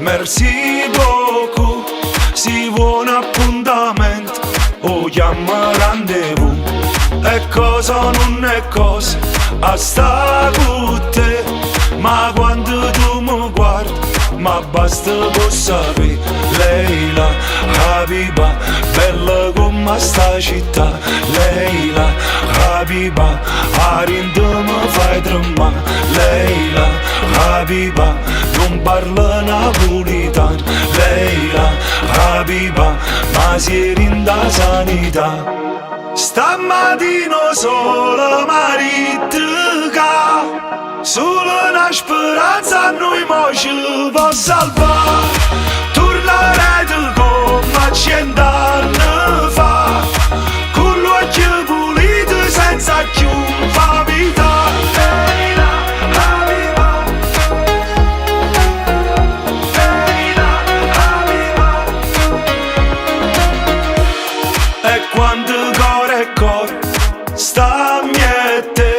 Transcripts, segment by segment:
Merci beaucoup Si vuò n'appuntamento 'O chiamma rendezvous È cosa o nun è cosa A sta cu te Ma quando tu mi guardi Ma basta po' sapè Leila, Habiba Bella come sta città Leila, Habiba Arint mi fai tremà Leila, Habiba Non parla napolitan Leila, Habiba Ma si rinda sanità Stamattina sola maritica Solo una speranza a noi mo ci può salvare Tornare come a cent'anni fa Con l'occhio pulito senza più infamità Leila, Habiba Leila, Habiba E quando core e core sta miette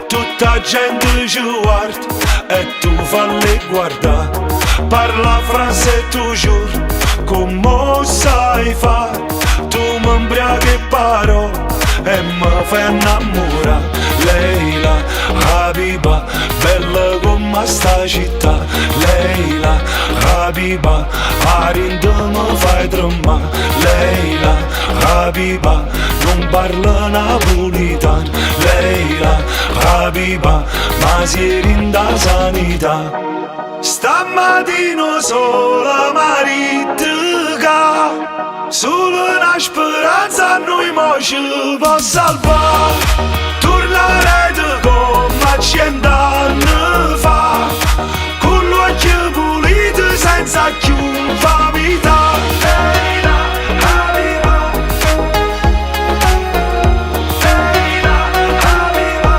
Tutta gente ci guarda e tu falle guardare Parla francese toujours come sai fa Tu mi imbriachi parole e mi fai innamorare Leila, Habiba, bella come sta città Leila, Habiba, arint mi fai tremà Leila, Habiba, non parla napolitan Leila, Habiba, ma si rinda sanità Stamattina sola maritica Solo una speranza a noi mo ci può salvare Tornare come a cent'anni fa Con l'occhio pulito senza più infamità Leila, Habiba Leila, Habiba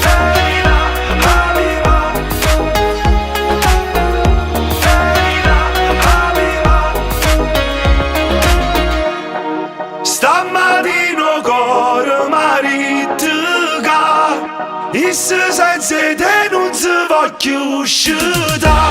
Leila, Habiba Leila, Habiba Stamattina core maritica E se senza te non si può più uscire.